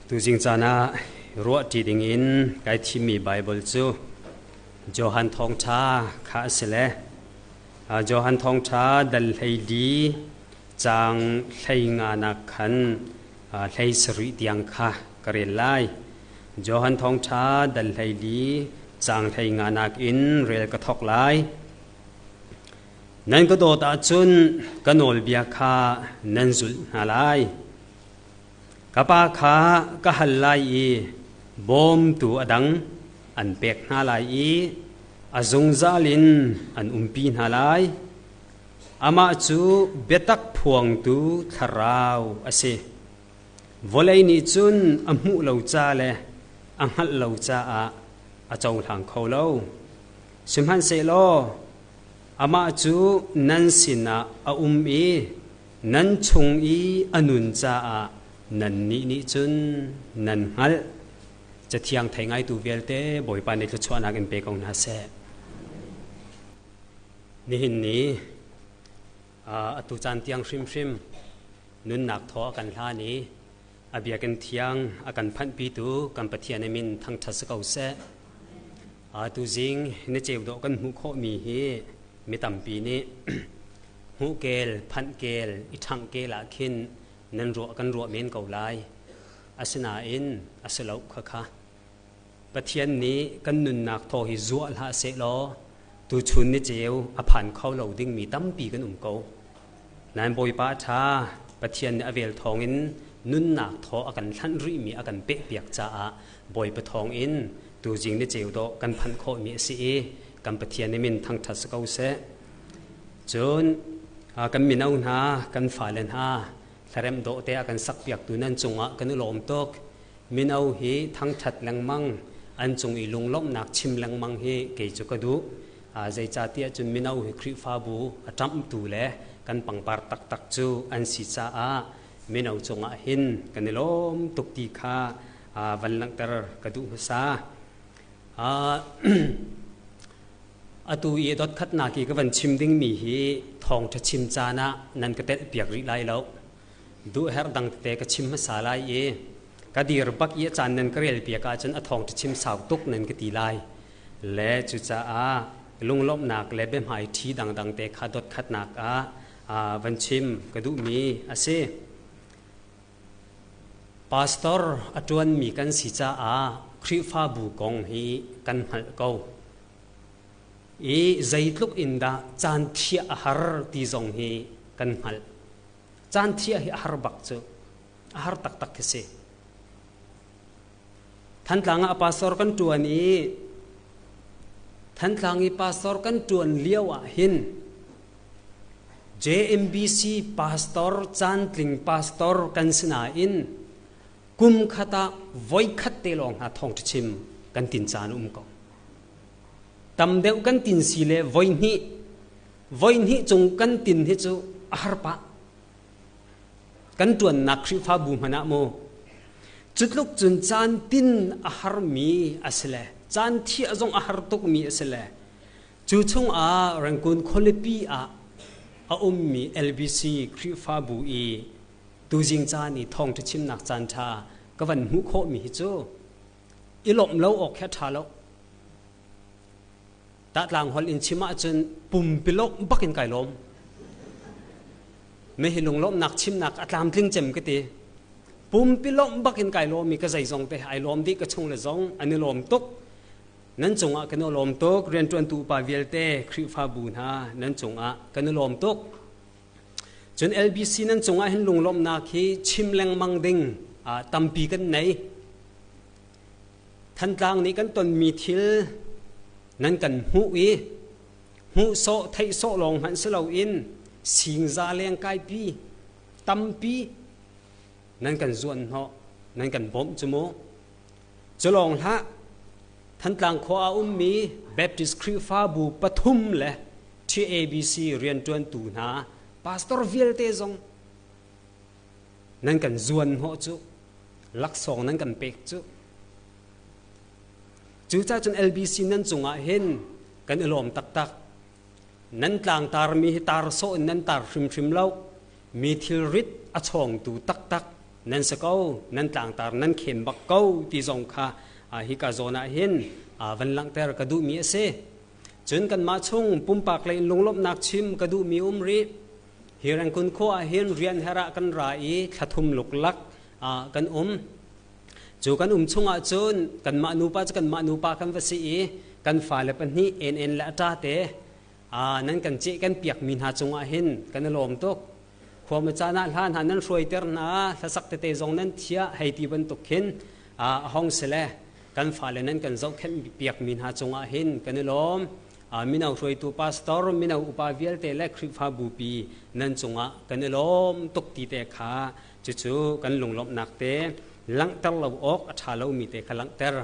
Tuzing caan ah ruahṭi dingin kai thimmi Baibal cu Johan Thawngṭha kha a si le Johan Thawngṭha dal 14 caang 15nak khan 17 tiang kha ka rel lai. Johan Thawngṭha dal 14 caang 15nak in rel ka thawk lai. Nan ka dawt ahcun ka nawlbia kha nan zulh hna lai. Ka Pa kha ka hal lai i bawmtu a dang an pek hna lai i a zungzal in an umpi hna lai. Amah cu biatak phuangtu Thlarau a si. Vawlei nih cun a hmuh lo ca le a hngalh lo caah a cohlang kho lo. Sihmanhsehlaw amah cu nan sinah a um i nan chung i a nun caah nannih nih cun nan hngalh. Cathiang thei ngaitu vialte Bawipa nih thluachuahnak in pe ko hna seh. Nihin ni atu caan tiang hrimhrim nunnak thaw a kan hlan i a biakinn thiang a kan phanhpitu kan Pathian i min thangṭhat si ko seh. Tuzing ni ceu dawh kan hmuh khawhmi hi mi tampi nih hmuhkel, phanhkel, i ṭhanghkel ah khin nan ruah kan ruah men ko lai. Asinain a si lo khakha. Pathian nih kan nunnak thaw hi zuah hlah sehlaw tuchun ni ceu a phan kho lo dingmi tampi kan um ko. Nain Bawipa a ṭha, Pathian nih a vel thawngin nunnak thaw a kan hlanh rihmi a kan pehpiak caah Bawipa thawngin tuzing ni ceu dawh kan phanh khawhmi a si i kan Pathian nih min thangṭhat si ko seh. Cun kan mino hna, kan fale hna, hlaremh dawh te a kan sakpiaktu nan cungah kan i lawm tuk. Mino hi thangṭhat lengmang, an cung i lunglawmhnak chim lengmang hi kei cu ka duh. Zeicahtiah cun mino hi Khrihfabu a ṭamhtu le kan pangpar taktak cu an si caah mino cungah hin kan i lawm tuk ti kha van langhter ka duh hmasa. Atu i dotkhatnak i ka van chim dingmi hi thawngṭha chim caan ah nan ka telhpiak rih lai lo. Duhherh dang tete ka chim hmasa lai i ka dir bak i a caan nan ka relpiak ahcun a thawngṭha chim sau tuk nan ka ti lai. Le cucaah lunglawmhnak le biahmaiṭhi dangdang te kha dotkhatnak ah van chim ka duhmi a si. Pastor a ṭuanmi kan si caah Khrihfabu kong hi kan hngalh ko. I zeitluk in dah caan thiah a har ti zong hi kan hngalh. Caan thiah hi a har bak cu. A har taktak khi si. Thantlang ah pastor kan ṭuan i Thantlang i pastor kan ṭuan lio ah hin JMBC pastor cantling pastor kan si nain kum khat ah voikhat te lawng hna thawngṭha chim kan tin caan um ko. Tam deuh kan tin si le voihnih voihnih cung kan tin hi cu a har pah. Kan ṭuannak Khrihfabu hmanh ah mu cutluk cun caan tin a harmi a si le caan thiah zong a har tukmi a si le cu chungah Rangoon khualipi ah a ummi LBC Khrihfabu i tuzing caan i thawngṭha chimnak caan ṭha ka van hmuh khawhmi hi cu i lawmh lo awk hi a ṭha lo. Tahtlang holh in chim ahcun pumpilawk bak in kai lawm. Me hi lunglawmhnak chimnak a tlamtling cem ka ti. Pumpilawmh bak in kai lawm i ka zeizong te ai lawm dih ka chung le zong an i lawm tuk. Nan cungah kan i lawm tuk rianṭuantu upa vialte Khrihfabu hna nan cungah kan i lawm tuk. Cun LBC nan cungah hin lunglawmhnak hi chim lengmang ding tampi kan nei. Thantlang nih kan tonmi thil nan kan hmuh i hmuh sawh theih sawh lawng hmanh si loin singza lengkaipi tampi nan kan zuanhnawh nan kan bawmh cu mu. Cu lawng hlah Thantlang khua ah ummi Baptist Khrihfabu pathum le TABC rianṭuantu hna pastor vialte zong nan kan zuanhnawh cu laksawng nan kan pek cu. Cucaah cun LBC nan cungah hin kan i lawm taktak. Nan tlangtarmi hi tar sawh in nan tar hrimhrim lo. Mi thilrit a chawngtu taktak. Nan si ko, nan tlangtar nan khen bak ko ti zong kha hika zawn ah hin van langhter ka duhmi a si. Cun kanmah chung pumpak lei in lunglawmhnak chim ka duhmi um rih. Hi Rangoon khua ah hin rian her ah kan ra i thlathum luklak kan um. Cu kan um chungah cun kanmah nupa cu kanmah nupa kan va si i kan fale pahnih en le a ṭa te nan kan ceh kan piakmi hna cungah hin kan i lawm tuk. Khuami caan ah hla hna nan hruaiter hna, hlasak tete zong nan thiah hei ti bantuk khin a hong si le kan fale nan kan zohkhenh piakmi hna cungah hin kan i lawm. Mino hruaitu pastor, mino upa vialte le Khrihfabu pi nan cungah kan i lawm tuk ti te kha cucu kan lunglawmhnak te langhter lo awk a ṭha lomi te kha langhter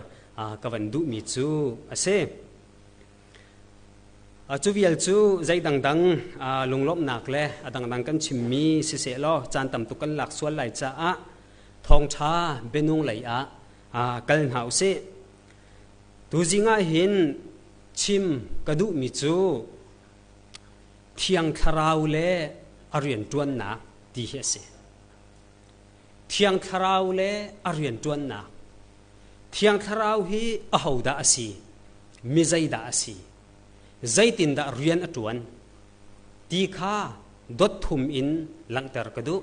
ka van duhmi cu a si. Cu vial cu zei dangdang lunglawmhnak le a dangdang kan chimmi siseh law caan tam tuk kan lak sual lai caah thawngṭha bianung lei ah kal hna usih. Tuzing ah hin chim ka duhmi cu Thiang Thlarau le a rianṭuannak ti hi a si. Thiang Thlarau le a rianṭuannak. Thiang Thlarau hi ahodah a si? Mi zeidah a si? Zeitindah rian a ṭuan? Ti kha dot thum in langhter ka duh.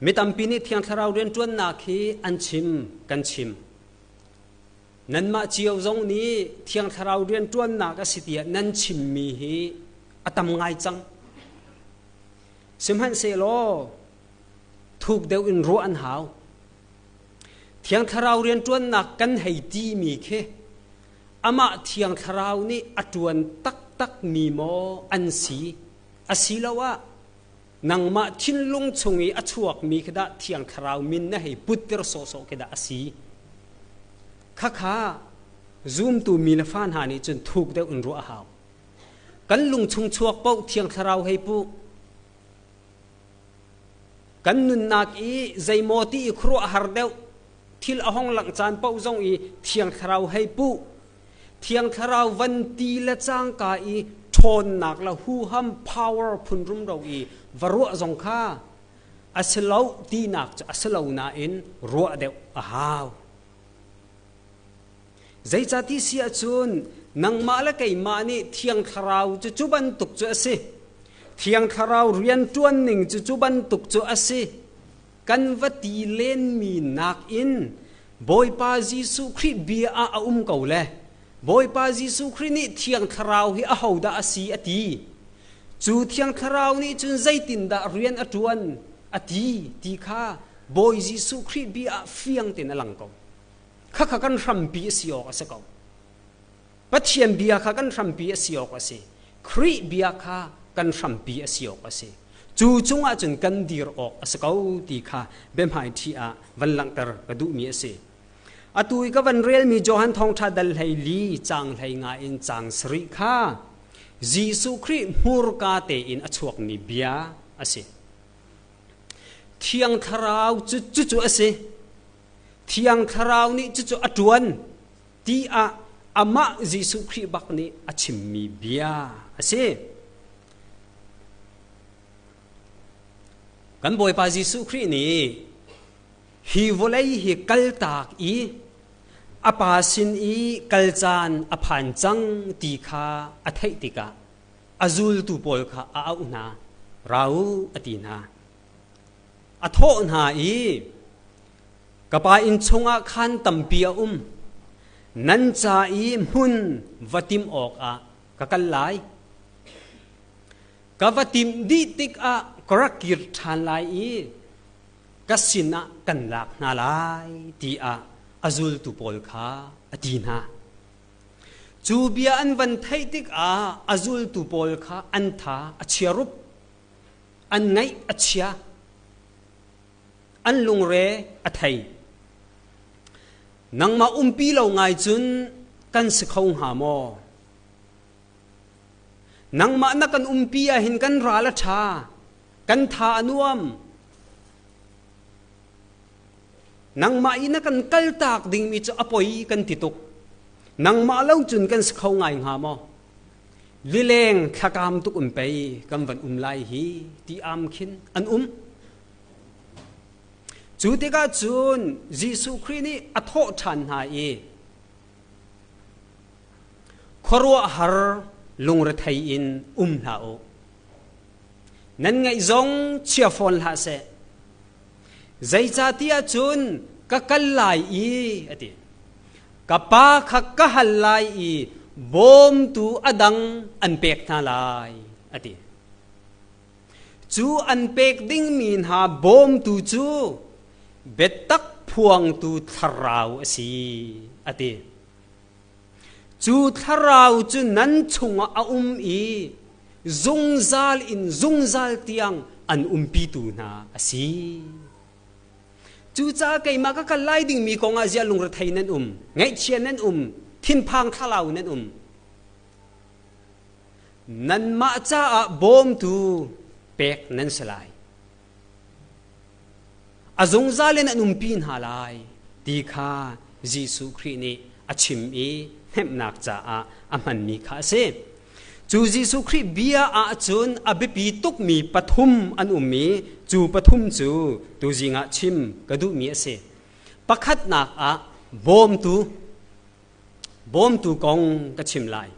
Mi tampi nih Thiang Thlarau rianṭuannak hi an chim, kan chim. Nanmah cio zong nih Thiang Thlarau rianṭuannak a si tiah nan chimmi hi a tam ngai cang. Sihmanhsehlaw thuk deuh in ruah an hau. Thiang Thlarau rianṭuannak kan hei timi khi amah Thiang Thlarau nih a ṭuan taktakmi maw an si asiloah nangmah thinlung chung i a chuakmi khi dah Thiang Thlarau min na hei putter sawhsawh khi dah a si. Khakha zumtu mi le fa hna nih cun thuk deuh in ruah a hau. Kan lung chung chuak paoh Thiang Thlarau hei pu. Kan nunnak i zeimaw ti i khuaruahhar deuh thil a hong langh caan paoh zong i Thiang Thlarau hei pu. Thiang Thlarau van ti le cangka i ṭhawnnak le huham power phun rumro i va ruah zong kha a si lo tinak cu a si lo nain ruah deuh a hau. Zeicati si ahcun nangmah le keimah nih Thiang Thlarau cu cu bantuk cu a si. Thiang Thlarau rianṭuan ning cu cu bantuk cu a si. Kan va ti lenmi nakin Bawipa Jesuh Khrih bia ah a um ko le Bawipa Jesuh Khrih nih Thiang Thlarau hi ahodah a si a ti. Cu Thiang Thlarau nih cun zeitindah rian a ṭuan a ti ti kha Bawi Jesuh Khrih bia ah fiang tein a lang ko. Khakha kan hrampi a si awk a si ko. Pathian bia kha kan hrampi a si awk a si. Khrih bia kha kan hrampi a si awk a si. Cu cungah cun kan dir awk a si ko ti kha biahmaiṭhi ah van langhter ka duhmi a si. Atu i ka van relmi Johan Thawngṭha dal 14 caang 15 in caang 7 kha Jesuh Khrih hmurka tein a chuakmi bia a si. Thiang Thlarau cu cucu a si. Thiang Thlarau nih cucu a ṭuan ti ah amah Jesuh Khrih bak nih a chimmi bia a si. Kan Bawipa Jesuh Khrih nih hi vawlei hi kaltak i a Pa sin i kal caan a phan cang ti kha a theih tikah a zultu pawl kha a auh hna, ra u a ti hna. A thawh hna i, Ka pa inn chungah khaan tampi a um. Nan ca i hmun va timh awkah ka kal lai. Ka va timh dih tikah ka rak kir ṭhan lai i ka sinah kan lak hna lai tiah a zultu pawl kha a ti hna. Cu bia an van theih tikah a zultu pawl kha an tha a chia rup. An ngaih a chia. An lungre a thei. Nangmah umpi lo ngai cun kan si kho hnga maw? Nangmah na kan umpi ahhin kan ral a ṭha, kan tha a nuam. Nangmah i na kan kaltak dingmi cu a poi kan ti tuk. Nangmah lo cun kan si kho ngai hnga maw? Lileng thlakam tuk um pei kan van um lai hi ti am khin an um. Cu tikah cun Jesuh Khrih nih a thawh ṭhan hna i khuaruahhar lungrethei in um hlah u. Nan ngaih zong chia fawn hlah seh. Zeicahtiah cun ka kal lai i a ti. Ka pa kha ka hal lai i bawmtu a dang an pek hna lai a ti. Cu an pek dingmi hna bawmtu cu biatak phuangtu thlarau a si a ti. Cu thlarau cu nan chungah a um i zungzal in zungzal tiang an umpitu hna a si. Cucaah keimah ka kal lai dingmi kong ah ziah lungrethei nan um, ngaihchia nan um, thinphang thlalau nan um. Nanmah caah bawmtu pek nan si lai. A zungzal in an umpi hna lai ti kha Jesuh Khrih nih a chim i hnemhnak caah a hmanmi kha a si. Cu Jesuh Khrih bia ahcun a biapi tukmi pathum an um i cu pathum cu tuzing ah chim ka duhmi a si. Pakhatnak ah bawmtu bawmtu kong ka chim lai.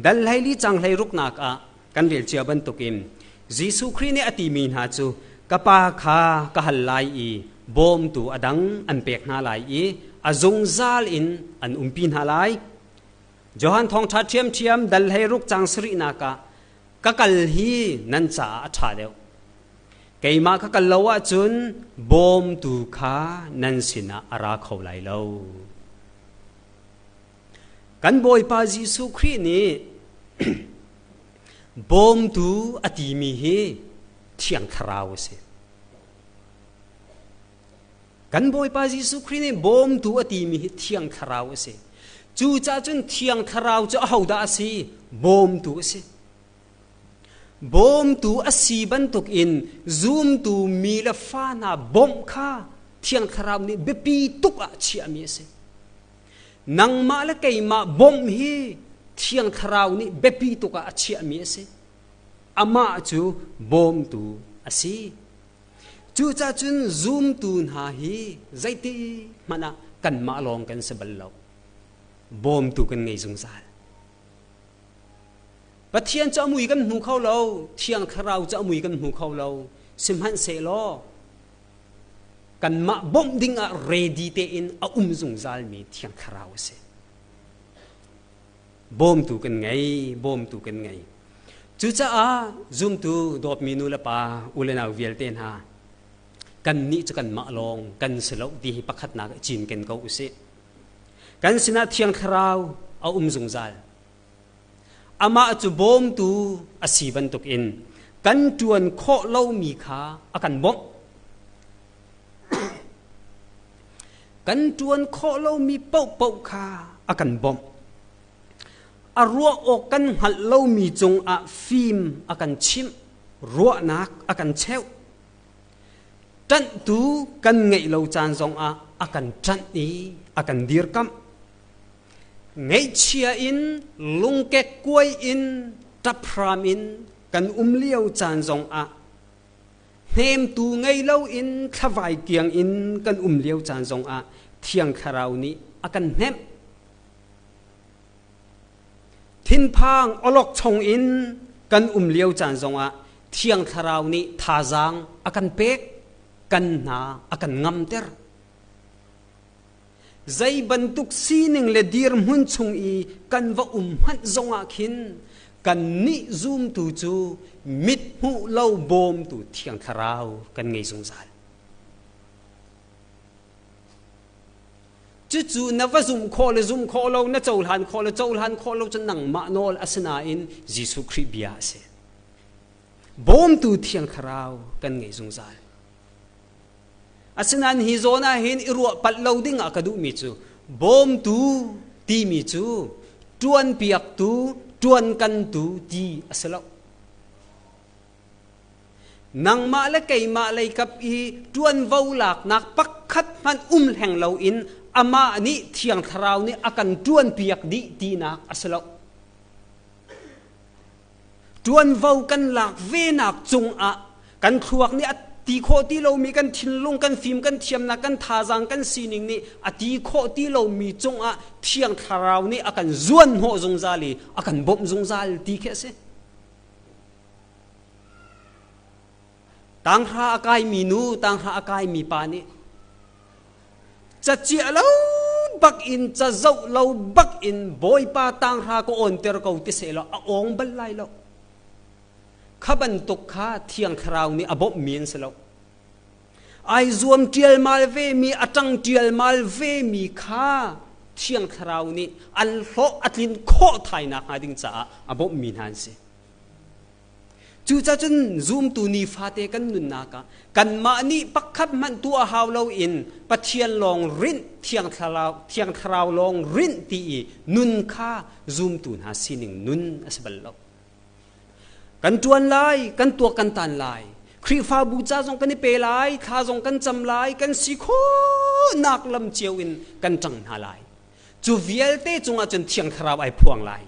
Dal 14 cang 16nak ah kan rel cia bantukin Jesuh Khrih nih a timi hna cu ka Pa kha ka hal lai i bawmtu a dang an pek hna lai i a zungzal in an umpi hna lai. Johan thawngṭha ṭhiamṭhiam dal 16 cang sarihnak ah ka kal hi nan caah a ṭha deuh. Keimah ka kal lo ahcun bawmtu kha nan sinah a ra kho lai lo. Kan Bawipa Jesuh Khrih nih bawmtu a timi hi Thiang Thlarau a si. Kan Bawipa Jesuh Khrih nih bawmtu a timi hi Thiang Thlarau a si. Cucaah cun Thiang Thlarau cu ahodah a si? Bawmtu a si. Bawmtu a si bantukin zumtu mi le fa hna bawmh kha Thiang Thlarau nih biapi tuk ah chiahmi a si. Nangmah le keimah bawmh hi Thiang Thlarau nih biapi tuk ah a chiahmi a si. Amah cu bawmtu a si. Cucaah cun zumtu hna hi zeiti hmanh ah kanmah lawng kan si bal lo. Bawmtu kan ngei zungzal. Pathian cu a mui kan hmu kho lo, Thiang Thlarau cu a mui kan hmu kho lo. Sihmanhsehlaw kanmah bawmh ding ah ready tein a um zungzalmi Thiang Thlarau a si. Bawmtu kan ngei, bawmtu kan ngei. Cucaah zumtu dawtmi nu le pa, u le nau vialte hna, kannih cu kanmah lawng kan si lo ti hi pakhatnak cinken ko usih. Kan sinah Thiang Thlarau a um zungzal. Amah cu bawmtu a si bantukin kan ṭuan khawh lomi kha a kan bawmh. Kan ṭuan khawh lomi paohpaoh kha a kan bawmh. A ruah awk kan hngalh lomi cungah fim a kan chimh, ruahnak a kan cheuh. Ṭanhtu kan ngeih lo caan zongah a kan ṭanh i a kan dirkamh. Ngaihchia in lungkek kuai in ṭaphram in kan um lio caan zongah hnemtu ngei loin thlavai kiang in kan um lio caan zongah Thiang Thlarau nih a kan hnemh. Thinphang awlokchong in kan um lio caan zongah Thiang Thlarau nih thazaang a kan pek, kan hna a kan ngamter. Zei bantuk sining le dirhmun chung i kan va um hmanh zongah khin kannih zumtu cu mithmuh lo bawmtu Thiang Thlarau kan ngei zungzal. Cucu na va zumh khawh le zumh khawh lo, na cohlan khawh le cohlan khawh lo cu nangmah nawl a si nain Jesuh Khrih bia a si. Bawmtu Thiang Thlarau kan ngei zungzal. Asinain hi zawn ah hin i ruah palh lo ding ah ka duhmi cu bawmtu timi cu ṭuanpiaktu, ṭuankantu ti a si lo. Nangmah le keimah leikap i ṭuanvo laknak pakhat hmanh um hleng loin amah nih Thiang Thlarau nih a kan ṭuanpiak dih tinak a si lo. Ṭuanvo kan lak venak cungah kan thluak nih a Ti khawh ti lomi kan thinlung, kan fim, kan thiamnak, kan thazaang, kan sining nih a ti khawh ti lomi cungah Thiang Thlarau nih a kan zuan hnawh zungzal i a kan bawmh zungzal ti khi a si. Tanghra a kaimi nu, tanghra a kaimi pa nih caciah lo bak in ca zoh lo bak in Bawipa tanghra ka awnter ko ti seh law a awng bal lai lo. Kha bantuk kha Thiang Thlarau nih a bawmhmi an si lo. Ai zuam ṭialmal vemi, a ṭang ṭialmal vemi kha Thiang Thlarau nih an hlawh a tlin khawh thai nakhnga ding caah a bawmhmi hna an si. Cucacun zumtu nifate kan nunnak ah kanmah nih pakhat hmanh tuah hau loin Pathian lawng rinh, Thiang Thlarau, Thiang Thlarau lawng rinh ti i nun kha zumtu hna sining nun a si bal lo. Kan ṭuan lai, kan tuak kan tan lai. Khrihfabu ca zong kan i pe lai, thla zong kan cam lai, kan si khawhnak lam cio in kan ṭang hna lai. Cu vialte cungah cun Thiang Thlarau ai phuang lai.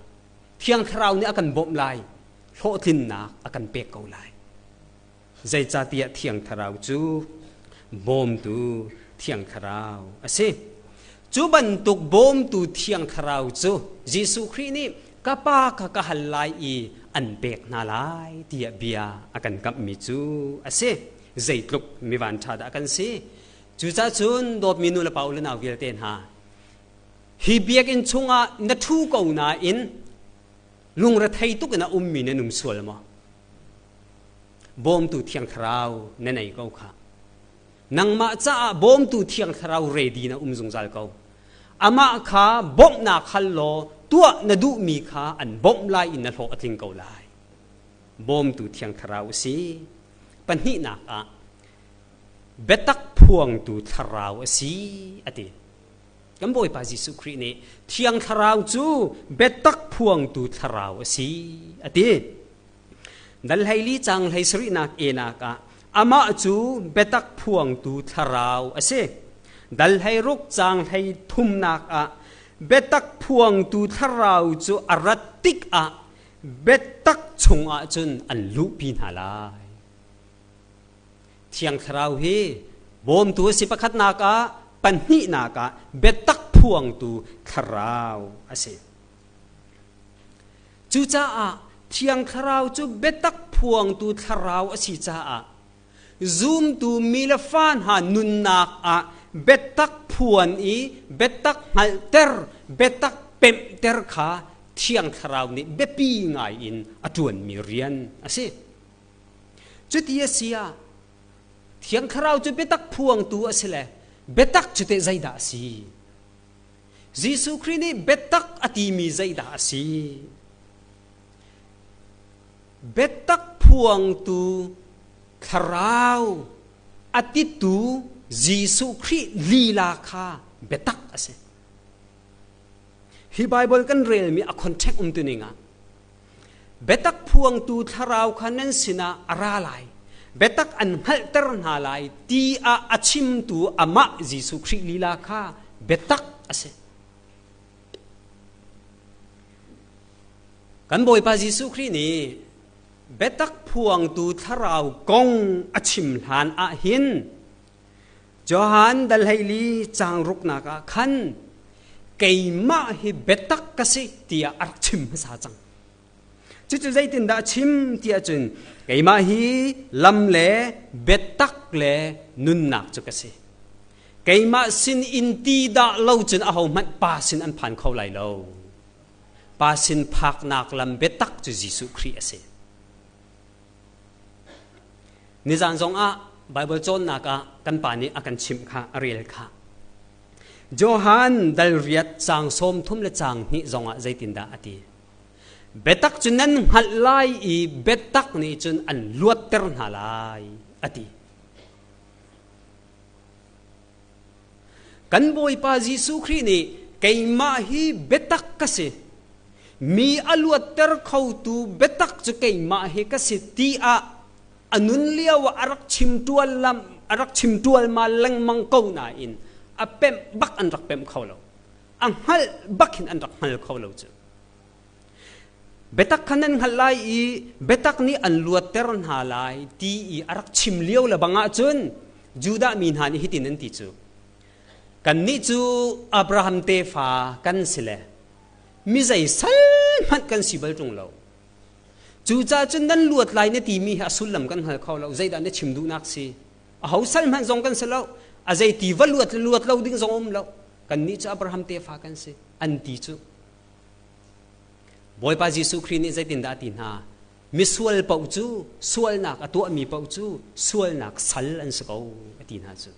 Thiang Thlarau nih a kan bawmh lai, hlawhtlinnak a kan pek ko lai. Zeicahtiah Thiang Thlarau cu bawmtu Thiang Thlarau a si. Cu bantuk bawmtu Thiang Thlarau cu Jesuh Khrih nih ka Pa kha ka hal lai i an pek hna lai tiah bia a kan kamhmi cu a si. Zeitluk mi vanṭha dah kan si. Cucaah cun dawtmi nu le pa u le nau vialte hna, hi biakinn chungah na ṭhu ko nain lungrethei tuk in a ummi nan um sual maw? Bawmtu Thiang Thlarau na nei ko kha. Nangmah caah bawmtu Thiang Thlarau ready na um zungzal ko. Amah kha bawmhnak hal law tuah na duhmi kha an bawmh lai in na hlawh a tling ko lai. Bawmtu Thiang Thlarau a si. Pahnihnak ah biatak phuangtu Thlarau a si a ti. Kan Bawipa Jesuh Khrih nih Thiang Thlarau cu biatak phuangtu Thlarau a si a ti. Dal 14 cang 17nak enak ah amah cu biatak phuangtu Thlarau a si. Dal 16 cang 33nak ah biatak phuangtu Thlarau cu a rat tikah biatak chungah cun an luhpi hna lai. Thiang Thlarau hi bawmtu a si pakhatnak ah pahnihnak ah biatak phuangtu Thlarau a si. Cucaah Thiang Thlarau cu biatak phuangtu Thlarau a si caah zumtu mi le fa hna nunnak ah biatak phuan i biatak hngalhter, biatak pemhter kha Thiang Thlarau nih biapi ngai in a ṭuanmi rian a si. Cuti a si ah Thiang Thlarau cu biatak phuangtu a si le biatak cu teh zeidah a si? Jesuh Khrih nih biatak a timi zeidah a si? Biatak phuangtu Thlarau a titu Jesuh Khrih lila kha biatak a si. Hi Bible kan relmi a context um tu ning ah Biatak phuangtu thlarau kha nan sinah a ra lai. Biatak an hngalhter hna lai ti ah a chimtu amah Jesuh Khrih lila kha biatak a si. Kan Bawipa Jesuh Khrih nih biatak phuangtu thlarau kong a chim hlan ah hin Johan dal 14 caang ruknak ah khan keimah hi biatak ka si tiah a rak chim hmasa cang. Cucu zeitindah a chim tiah cun keimah hi lam le biatak le nunnak cu ka si. Keimah sin in ti dah lo cun ahohmanh Pa sin an phan kho lai lo. Pa sin phaknak lam biatak cu Jesuh Khrih a si. Nizan zongah Baibal cawnnak ah kan pa nih a kan chimh kha a rel kha. Johan dal riat caang 30 le caang hnih zongah zeitindah a ti? Biatak cu nan hngalh lai i biatak nih cun an luatter hna lai a ti. Kan Bawipa Jesuh Khrih nih keimah hi biatak ka si. Mi a luatter khotu biatak cu keimah hi ka si ti ah a nun lio ah a rak chim ṭual lam a rak chim ṭualmal lengmang ko nain a pemh bak an rak pemh kho lo. A hngalh bak hin an rak hngal kho lo cu. Biatak kha nan hngalh lai i biatak nih an luatter hna lai ti i a rak chim lio le bang ahcun Judah mi hna nih hitin an ti cu. Kannih cu Abraham tefa kan si le mi zei sal hmanh kan si bal ṭung lo. Cucaah cun nan luat lai na timi hi a sullam kan hngal kho lo. Zeidah na chim duhnak si? Aho sal hmanh zong kan si lo. A zei ti va luat le luat lo ding zong um lo. Kannih cu Abraham tefa kan si. An ti cu. Bawipa Jesuh Khrih nih zeitindah a ti hna? Misual paoh cu sualnak a tuahmi paoh cu sualnak sal an si ko a ti hna cu.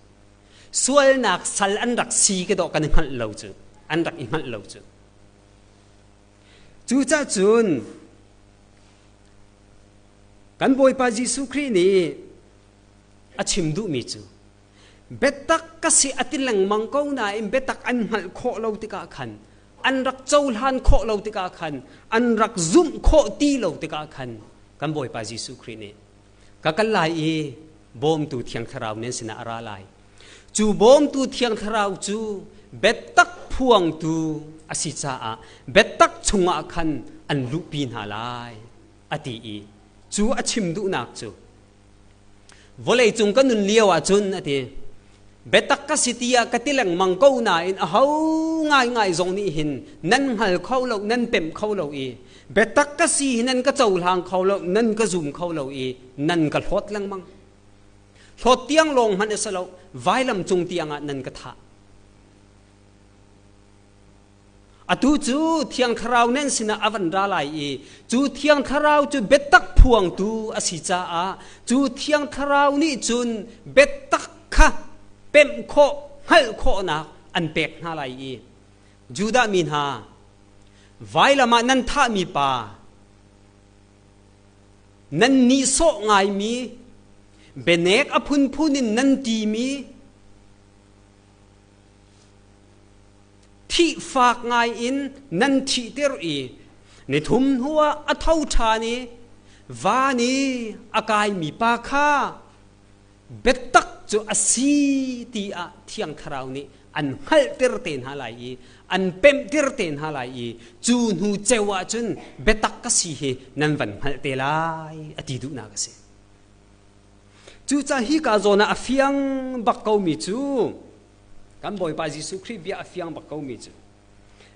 Sualnak sal an rak si ka dawh kan i hngalh lo cu. An rak i hngalh lo cu. Cucah cun kan Bawipa Jesuh Khrih nih a chim duhmi cu biatak ka si a ti lengmang ko nain biatak an hngalh khawh lo tikah khan an rak cohlan khawh lo tikah khan an rak zumh khawh ti lo tikah khan kan Bawipa Jesuh Khrih nih ka kal lai i bawmtu Thiang Thlarau nan sinah a ra lai. Cu bawmtu Thiang Thlarau cu biatak phuangtu a si caah biatak chungah khan an luhpi hna lai a ti i cu a chim duhnak cu vawleicung ka nun lio ahcun a ti biatak ka si tiah ka ti lengmang ko nain aho ngaingai zong nih hin nan hngal kho lo nan pemh kho lo i biatak ka si hi nan ka cohlang kho lo nan ka zum kho lo i nan ka hlawt lengmang hlawt tiang lawng hmanh a si lo vailam cung tiang ah nan ka thah Atu cu Thiang Thlarau nan sinah a van ra lai i cu Thiang Thlarau cu biatak phuangtu a si caah cu Thiang Thlarau nih cun biatak kha pemh khawh, hngalh khawhnak an pek hna lai i Judah mi hna, vailam ah nan thahmi pa, nan nihsawh ngaimi, bianek a phunphun in nan timi, Thih fak ngai in nan thihter i nithum hnuah a tho ṭhan i van i a kaimi pa kha biatak cu a si tiah Thiang Thlarau nih an hngalhter te hna lai i an pemhter te hna lai i cu hnu ceu ah cun biatak ka si hi nan van hngalh te lai a ti duhnak a si. Cucaah hika zawn ah a fiang bak komi cu kan Bawipa Jesuh Khrih bia a fiang bak komi cu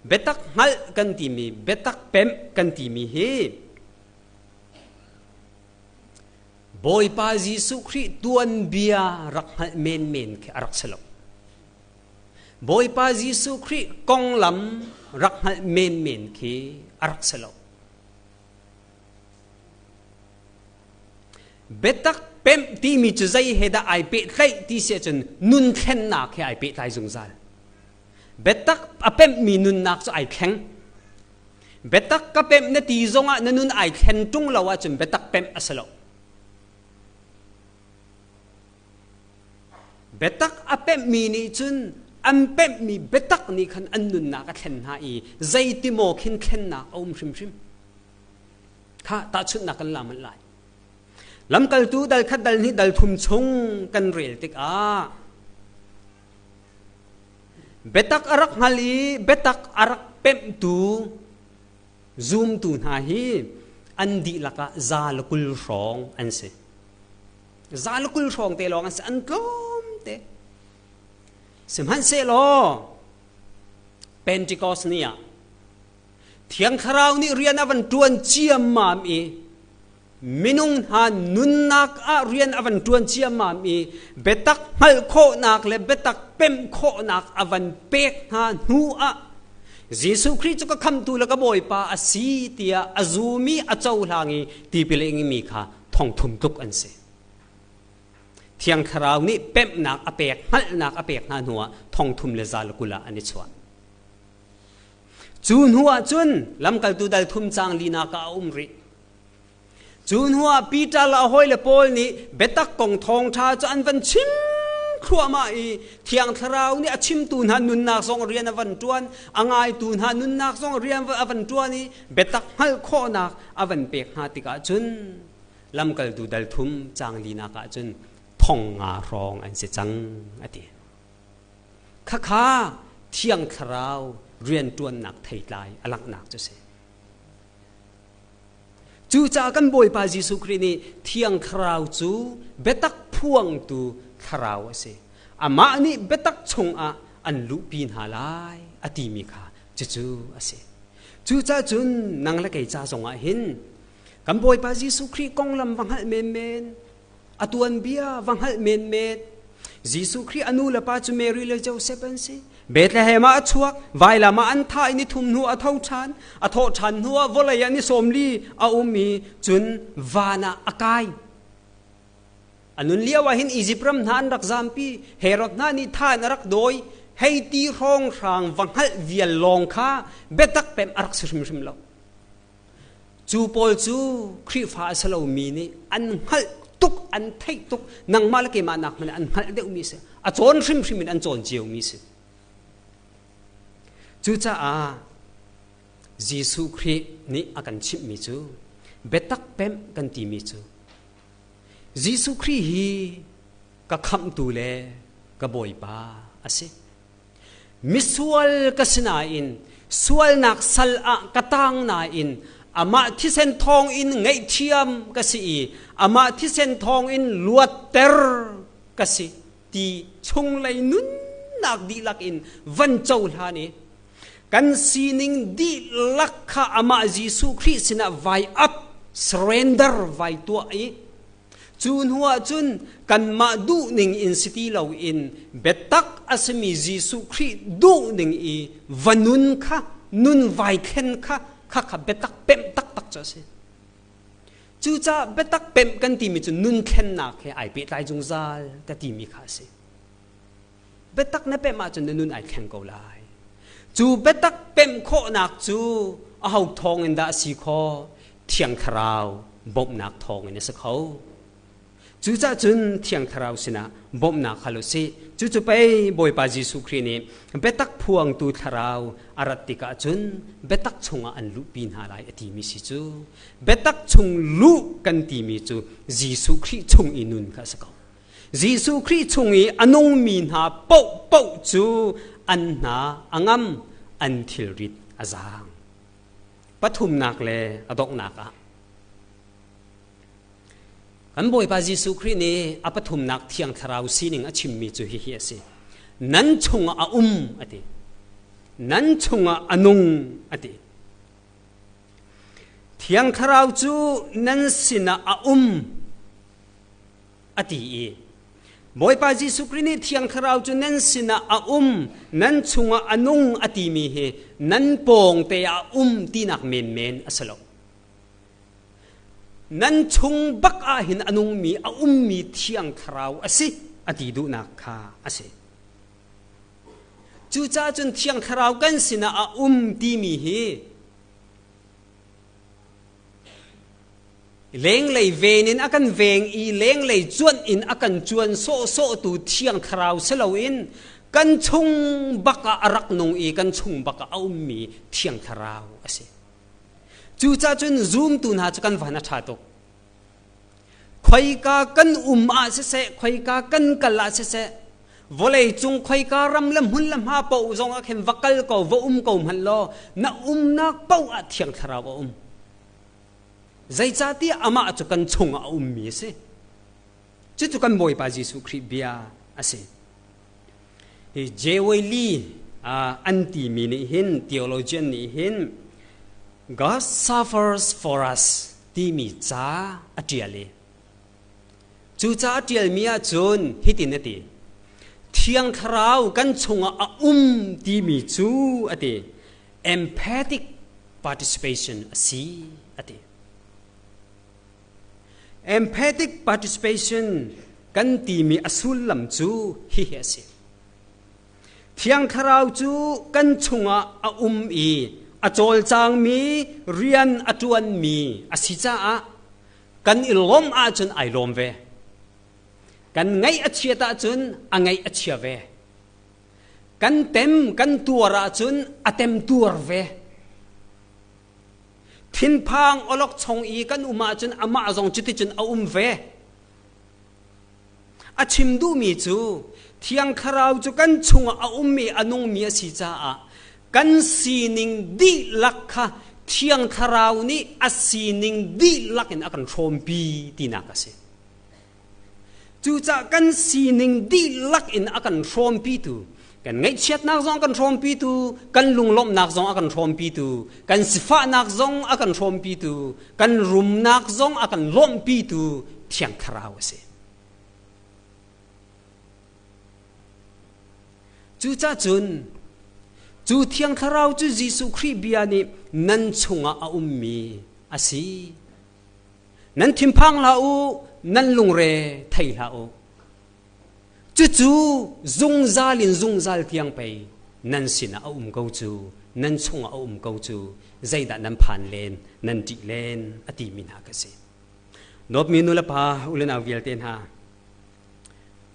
biatak hngalh kan timi biatak pemh kan timi hi Bawipa Jesuh Khrih tuanbia rak hngalh menmen khi a rak si lo. Bawipa Jesuh Khrih konglam rak hngalh menmen khi a rak si lo. Biatak pemh timi cu zei he dah ai pehtlaih ti si ahcun nun thlennak he ai pehtlai zungzal. Biatak a pemhmi nunnak cu ai thleng. Biatak ka pemh na ti zongah na nun ai thlen ṭung lo ahcun biatak pemh a si lo. Biatak a pemhmi nih cun an pemhmi biatak nih khan an nunnak a thlen hna i zeitimaw khin thlennak a um hrimhrim. Kha tahchunhnak kan la manh lai. Lamkaltu dal khat dal hnih dal thum chung kan rel tikah biatak a rak hngal i biatak a rak pemhtu zumtu hna hi an dihlak ah 120 hrawng an si. 120 hrawng te lawng an si, an tlawm te. Sihmanhsehlaw Pentecost ni ah Thiang Thlarau nih rian a van ṭuan ciammam i minung hna nunnak ah rian a van ṭuan ciammam i biatak hngalh khawhnak le biatak pemh khawhnak a van pek hna hnu ah Jesuh Khrih cu ka khamtu le ka Bawipa a si tiah a zumi a cohlang i tipil a ingmi kha 3000 tluk an si. Thiang Thlarau nih pemhnak a pek hngalhnak a pek hna hnuah 3120 ah an i chuah. Cu hnuah cun lamkaltu dal thum caang linak ah a um rih. Cu hnuah Peter le a hawile pawl nih biatak kong thawngṭha cu an van chim thluahmah i Thiang Thlarau nih a chimtu hna nunnak zong rian a van ṭuan, a ngaitu hna nunnak zong rian a van ṭuan i biatak hngalh khawhnak a van pek hna tikah cun lamkaltu dal thum caang linak ah cun 5000 hrawng an si cang a ti. Khakha Thiang Thlarau rianṭuannak theitlai a langhnak cu si. Cucaah kan Bawipa Jesuh Khrih nih Thiang Thlarau cu biatak phuangtu thlarau a si. Amah nih biatak chungah an luhpi hna lai a timi kha cucu a si. Cucaah cun nang le kei ca zongah hin kan Bawipa Jesuh Khrih konglam va hngalh menmen, a tuanbia va hngalh menmen, Jesuh Khrih a nu le pa cu Mary le Joseph an si. Bethlehem ah a chuak, vailam ah an thah i ni thum hnu a tho ṭhan. A thawh ṭhan hnu ah vawlei ah ni 40 a um i cun van ah a kai. A nun lio ah hin Izipt ram hna an rak zampi, Herod hna nih tha in a rak dawi. Hei ti hrawnghrang va hngalh vial lawng kha biatak pem a rak si hrimhrim lo. Cu pawl cu Khrihfa a si lomi nih an hngalh tuk, an theih tuk, nangmah le keimah nak hmanh an hngalh deuhmi a si. A cawn hrimhrim in an cawn ciomi a si. Cucaah Jesuh Khrih nih a kan chimhmi cu biatak pemh kan timi cu Jesuh Khrih hi ka khamhtu le ka Bawipa a si. Misual ka si nain sualnak sal ah ka tang nain amah thisen thawng in ngaihthiam ka si i amah thisen thawng in luatter ka si ti chunglei nunnak dihlak in van cohlan i kan sining dihlak kha amah Jesuh Khrih sinah vai up surrender vai tuah i Cu hnuah cun kanmah duhning in si ti loin biatak a simi Jesuh Khrih duhning i va nun kha nun vai thlen kha khakha biatak pemh taktak cu a si. Cucaah biatak pemh kan timi cu nun thlennak he ai pehtlai zungzal ka timi kha a si. Biatak na pemh ahcun na nun ai thleng ko lai. Cu biatak pemh khawhnak cu aho thawng in dah a si khawh? Thiang Thlarau bawmhnak thawng in a si kho. Cucaah cun Thiang Thlarau sinah bawmhnak hal u sih. Cucu pei Bawipa Jesuh Khrih nih biatak phuangtu Thlarau a rat tikah cun biatak chungah an luhpi hna lai a timi si cu. Biatak chung luh kan timi cu Jesuh Khrih chung i nun kha a si ko. Jesuh Khrih chung i a nungmi hna paohpaoh cu an hna a ngam, an thilrit a zaang. Pathumnak le a donghnak ah kan Bawipa Jesuh Khrih nih a pathumnak Thiang Thlarau sining a chimmi cu hihi a si. Nan chungah a um a ti. Nan chungah a nung a ti. Thiang Thlarau cu nan sinah a um a ti i Bawipa Jesuh Khrih nih Thiang Thlarau cu nan sinah a um, nan chungah a nung a timi hi nan pawngte ah a um tinak menmen a si lo. Nan chung bak ah hin a nungmi, a ummi Thiang Thlarau a si a ti duhnak kha a si. Cucaah cun Thiang Thlarau kan sinah a um timi hi Lenglei ven in a kan veng i lenglei cuanh in a kan cuan sawhsawhtu Thiang Thlarau si loin kan chung bak ah a rak nung i kan chung bak ah a ummi Thiang Thlarau a si. Cucaah cun zumtu hna cu kan van a ṭha tuk. Khoika kan um ah siseh, khoika kan kal ah siseh, vawlei cung khoika ram le hmun le hma paoh zong ah khin va kal ko, va um ko hmanh law, na umnak paoh ah Thiang Thlarau a um. Zeicahtiah amah cu kan chungah a ummi a si. Cucu kan Bawipa Jesuh Khrih bia a si. Hi J.Y. Lee an timi nih hin theologian nih hin God suffers for us timi ca a ṭial i cu ca a ṭialmi ahcun hitin a ti Thiang Thlarau kan chungah a um timi cu a ti empathic participation a si a ti. Empathic participation kan timi a sullam cu hihi a si. Thiang Thlarau cu kan chungah a um i a cawlcangmi rian a ṭuanmi a si caah kan i lawmh ahcun ai lawm ve. Kan ngaih a chiat ahcun a ngaih a chia ve. Kan tem kan tuar ahcun a tem tuar ve. Thinphang awlok chong i kan um ahcun amah zong cuticun a um ve. A chim duhmi cu Thiang Thlarau cu kan chungah a ummi a nungmi a si caah kan sining dihlak kha Thiang Thlarau nih a sining dihlak in a kan hrawmpi tinak a si. Cucaah kan sining dihlak in a kan hrawmpitu, kan ngaihchiatnak zong a kan hrawmpitu, kan lunglawmhnak zong a kan hrawmpitu, kan sifahnak zong a kan hrawmpitu, kan rumnak zong a kan lawmhpitu Thiang Thlarau a si. Cucaah cun cu Thiang Thlarau cu Jesuh Khrih bia nih nan chungah a ummi a si. Nan thinphang hlah u, nan lungre thei hlah u. Cucu zungzal in zungzal tiang pei nan sinah a um ko cu, nan chungah a um ko cu, zeidah nan phan len, nan ṭih len, a timi hna ka si. Dawtmi nu le pa, u le nau vialte hna,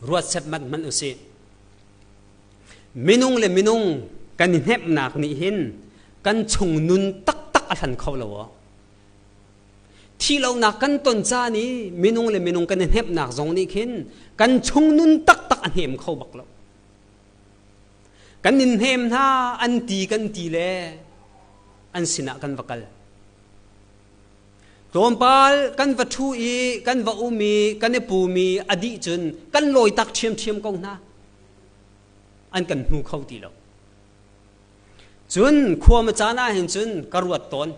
ruat setmat hmanh u sih. Minung le minung kan i hnemhnak nih hin kan chung nun taktak a hlan kho lo aw. Thihlonak kan ton caan i minung le minung kan i hnemhnak zong nih khin kan chung nun taktak a hnem kho bak lo. Kan in hnem hna an ti kan ti le an sinah kan va kal. Tlawmpal kan va ṭhu i kan va um i kan i pum i a dih cun kan lawi tak ṭhiamṭhiam ko hna. An kan hmu kho ti lo. Cun khua ma caan ah hin cun ka ruat tawn.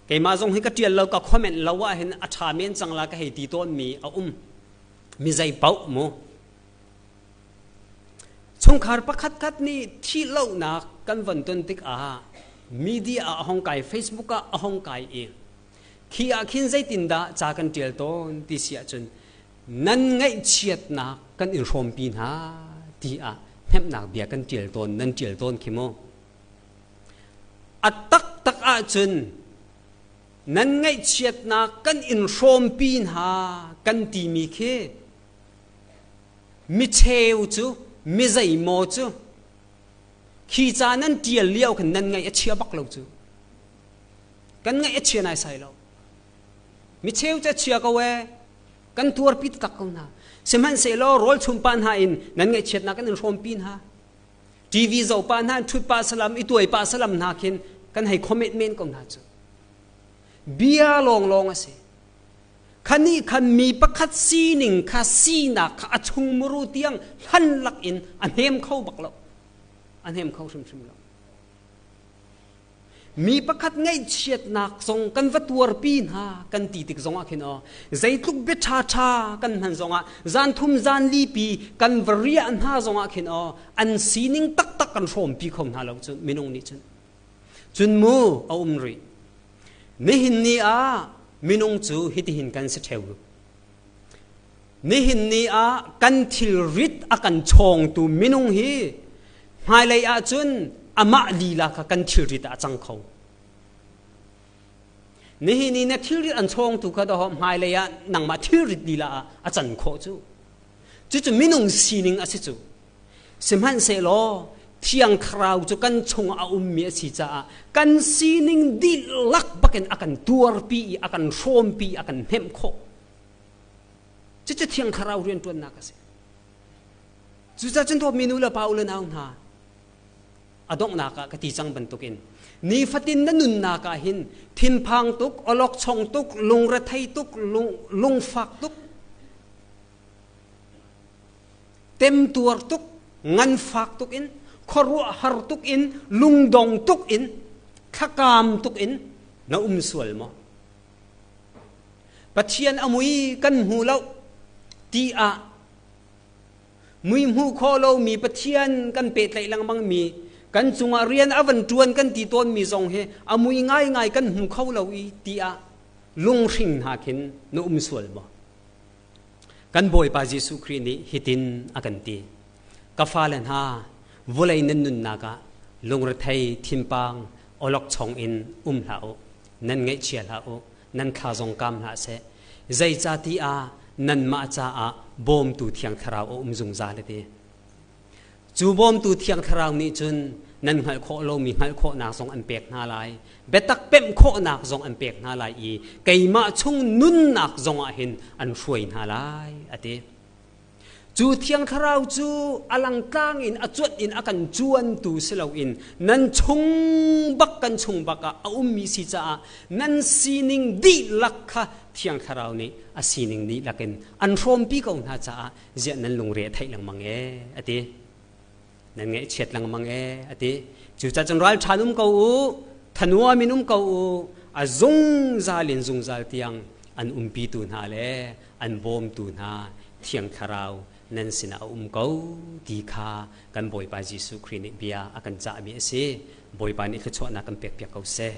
Keimah zong hi ka ṭial lo ka comment lo ah hin a ṭha men cang la ka hei ti tawn mi a um. Mi zei paoh mu. Chungkhar pakhat khat nih thihlohnak kan von ton tikah media ah a hong kai, Facebook ah a hong kai i khi ah khin zeitindah ca kan ṭial tawn ti si ahcun nan ngaihchiatnak kan in hrawmpi hna ti ah hnemhnak bia kan ṭial tawn nan ṭial tawn khi mu. A taktak ahcun nan ngaihchiatnak kan in hrawmpi hna kan timi khi micheu cu mi zeimaw cu khi ca nan ṭial lio khan nan ngaih a chia bak lo cu. Kan ngaih a chia naisai lo. Micheu cu a chia ko ee. Kan tuarpi taktak ko hna. Sihmanhsehlaw rawl chum pa hna in nan ngaihchiatnak kan in hrawmpi hna. TV zoh pa hna ṭhut pa salam i tuai pa salam hna khin kan hei comment men ko hna cu. Bia lawnglawng a si. Khani khan mi pakhat sining kha sinak kha a chung muru tiang hlan lak in a hnem kho bak lo. A hnem kho hrimhrim lo. Mi pakhat ngaihchiatnak zong kan va tuarpi hna kan ti tik zongah khin aw zeitluk bia ṭhaṭha kan hman zongah zan thum zan li pi kan va riah hna zongah khin aw an sining taktak kan hrawmpi kho hna lo cun minung nih cun cun mu a um rih nihin ni ah minung cu hitihin kan si ṭheu nihin ni ah kan thilrit a kan chawngtu minung hi hmailei ah cun amah lila kha kan thilrit ah a cang kho. Nihin i na thilrit an chawngtu kha dawh hmailei ah nangmah thilrit lila ah a can khawh cu. Cucu minung sining a si cu. Sihmanhsehlaw Thiang Thlarau cu kan chungah a ummi a si caah kan sining dihlak bakin a kan tuarpi i a kan hrawmpi a kan hnemh khawh. Cucu Thiang Thlarau rianṭuannak a si. Cucaah cun dawtmi nu le pa u le nau hna, a donghnak ah ka ti cang bantukin nifatin na nunnak ah hin thinphang tuk, awlokchong tuk, lungrethei tuk, lungfak tuk, temtuar tuk, nganfak tuk in, khuaruahhar tuk in, lungdong tuk in, thlakaam tuk in na um sual maw? Pathian a mui kan hmu lo ti ah mui hmuh khawh lomi Pathian kan pehtlaih lengmang mi kan cungah rian a van ṭuan kan ti tawnmi zong hi a mui ngaingai kan hmu kho lo i ti ah lunghring hna khin na um sual maw? Kan Bawipa Jesuh Khrih nih hitin a kan ti. Ka fale hna, vawlei nan nunnak ah lungrethei thinpang awlokchong in um hlah u. Nan ngaihchia hlah u. Nan thla zong kaam hlah seh. Zeicati ah nanmah caah bawmtu Thiang Thlarau a um zungzal a ti. Cu bawmtu Thiang Thlarau nih cun nan hngalh khawh lomi hngalh khawhnak zong an pek hna lai. Biatak pemh khawhnak zong an pek hna lai i keimah chung nunnak zong ah hin an hruai hna lai a ti. Cu Thiang Thlarau cu a langtlang in a cuanh in a kan cuantu si loin nan chung bak kan chung bak ah a ummi si caah nan sining dihlak kha Thiang Thlarau nih a sining dihlak in an hrawmpi ko hna caah ziah nan lungre a theih lengmang ee a ti. Nan ngaihchiat lengmang ee a ti. Cucaah cun ralṭhan um ko u, thanuam in um ko u, a zungzal in zungzal tiang an umpitu hna le an bawmtu hna Thiang Thlarau nan sinah a um ko ti kha kan Bawipa Jesuh Khrih nih bia a kan cahmi a si. Bawipa nih thluachuahnak kan pekpiak ko seh.